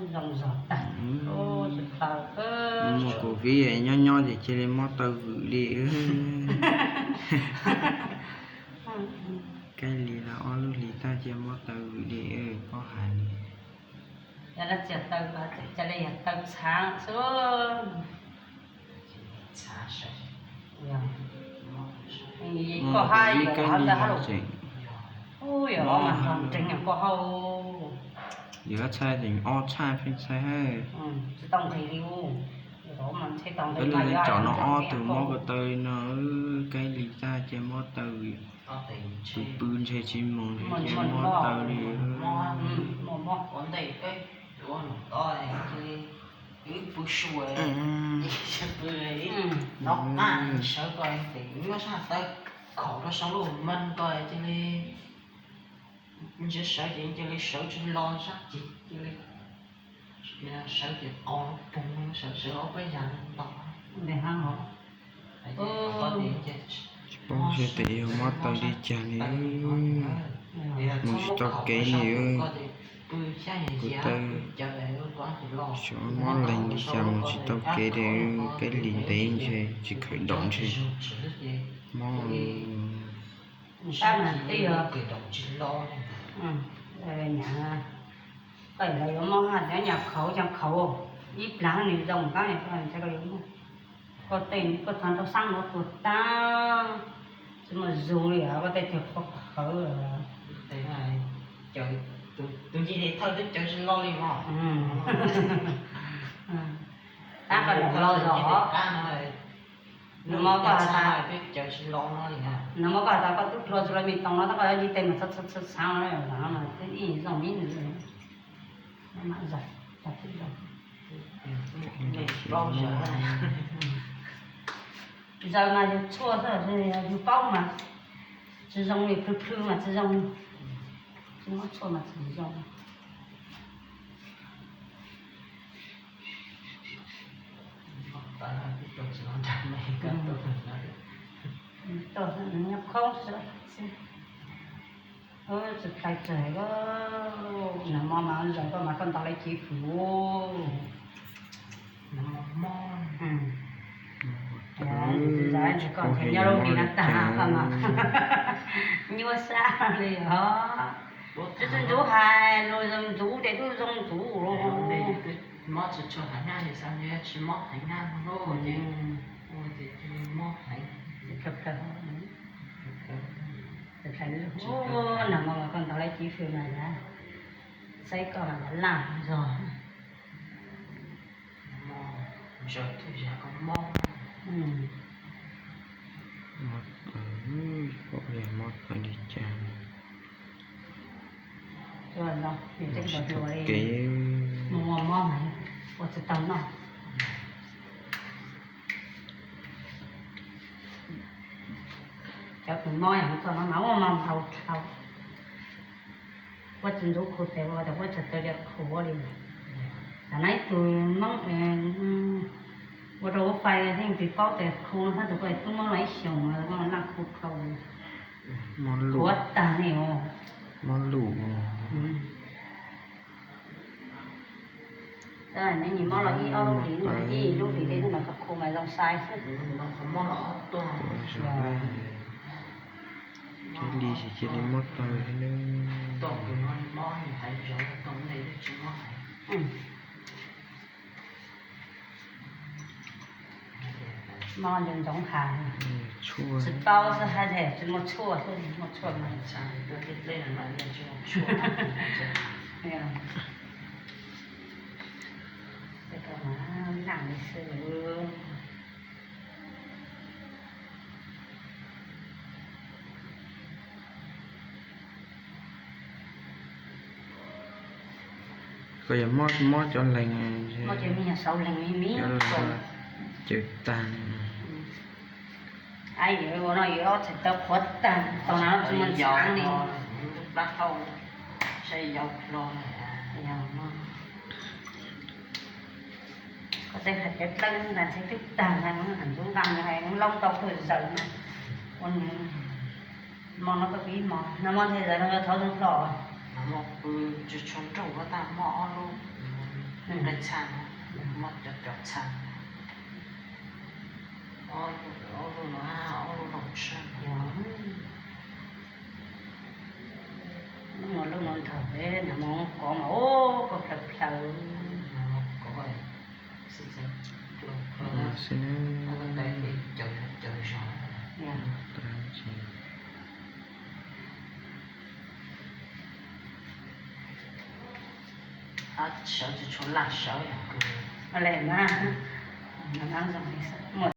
Zoo zog tag. Muaj covid nyob nyob ces cia li mob taw vwm li. Kab lis los ob lub hlis tag cia mob taw vwm li, paub hais li. Yog dab tsi taw, cia li yog taw txhav xwb. Koj hab ib kab lis los tseem, yog los mas nrog nreeg koj hab. Yog txhaj tseem ob txhaj pheej txhaj hab. Tsis tau nqis li. Peb leeg tsom no ob tug mob ko taw no, kab lis tag cia mob taw, pw pw ntshe tsis mus ntshe cia mob taw li. Nov qaj sawv ko tes nyuaj sab taw khaum rau saum lub mees ko cia li, ntshe sawv ces cia li sawv tsis los sab ces cia li sawv ces qos poog sawv sawv ob peb yam nto. Tsis paub ntshe tes yog mob taw li cas li. Mus tsis tau kev li. Kuv taw xyov mob leeg li cas mus tsis tau kev li, kab lis ntev ntshe tsis khawm daum ntshe mob. Tab mas twb yog, koj lawv yuav mob haj, cov nyuam qhuav cov qhuav ib plag nws zoo tab, koj tej koj txog rau xab no tuag tag, tsis muaj zug li os, koj tej twg qhuav qhawv. Tus nce thawj twb caws tsis lo li os. Tab koj los zog, nws muab koj has tas, nws muab koj has tas koj tub hluas tsis los me toos no tab koj yuav nce tes mas txhob txhob txhob xaav no, twb ib zoo ib nws mam zog, zog twb zog. Zaws mas yus tshuaj xwb, yus paub mas tsis zoo li, plhws plhws mas tsis zoo, tsis muab tshuaj mas tsis zoo. Nws nyob khoob xwb, tsis plhais tsawg. Nag hmo mas zoo koj mas koj ntaus lawv cev fwm. Nag hmo mob, koj nyob lub hlis no tag koj mas nyuaj sab li os. Twb tsis ntxuv hais, luag zoo ntxuv ces twb zoo ntxuv. Mob tsis tshua haiv nyab, tsis mob haiv nyab, mob heev. Nag hmo mas koj ntaus lawv cev fwm mas yog saib koj mas yog laj zog. Mob, mob li cas? Tsis tau kev, mus ua mob mas ua tsis tau noj. Cov tus mob yog txog no mas ua mob ntau dhau. Puab tsis ntxuv khu tes ua tas puab tsis tau li khu ua li. Tam no ib tug Moob ua rau ua fais thiaj tsis paub tes khu no, tab tus ko tub mob los ib xyoos laj khu dhau, khuav tag li os. Mob lus. Neb nyias mob los ib ob lub hlis, ib lub hlis tej hnub no koj khu mas zoo sai xwb. Ib li ces cia li mob taw thiab. Mob ntsoov ntsoov has, tsis paub xwb hais tias tsis muaj tshuaj xwb, muaj tshuaj mas tsis muaj tshuaj. Koj yog mob, mob cov leeg, cov leeg cawv tag. Ua no yus ob txhais taw qhuav tag, tau na tsis muaj ntxhab li. Koj tej hais cawv dlawb ntag ntshe twb tag ntag, ntxuv nqaa hais loob tau kawg zaws na. Ua nws mob no koj pib mob, nag hmo ntshe zaws no yuav thov zoo hlo. Nag hmo pw tsis tshua nrauj, tag mob ob lub. Nqaij txha no, muab cov cov txha, ob lub no, ob lub no tshaj. Lub no, lub no ntawd peb nag hmo kov mas ua koj plaws plaws. Sawv tsis tshua laj sawv yog.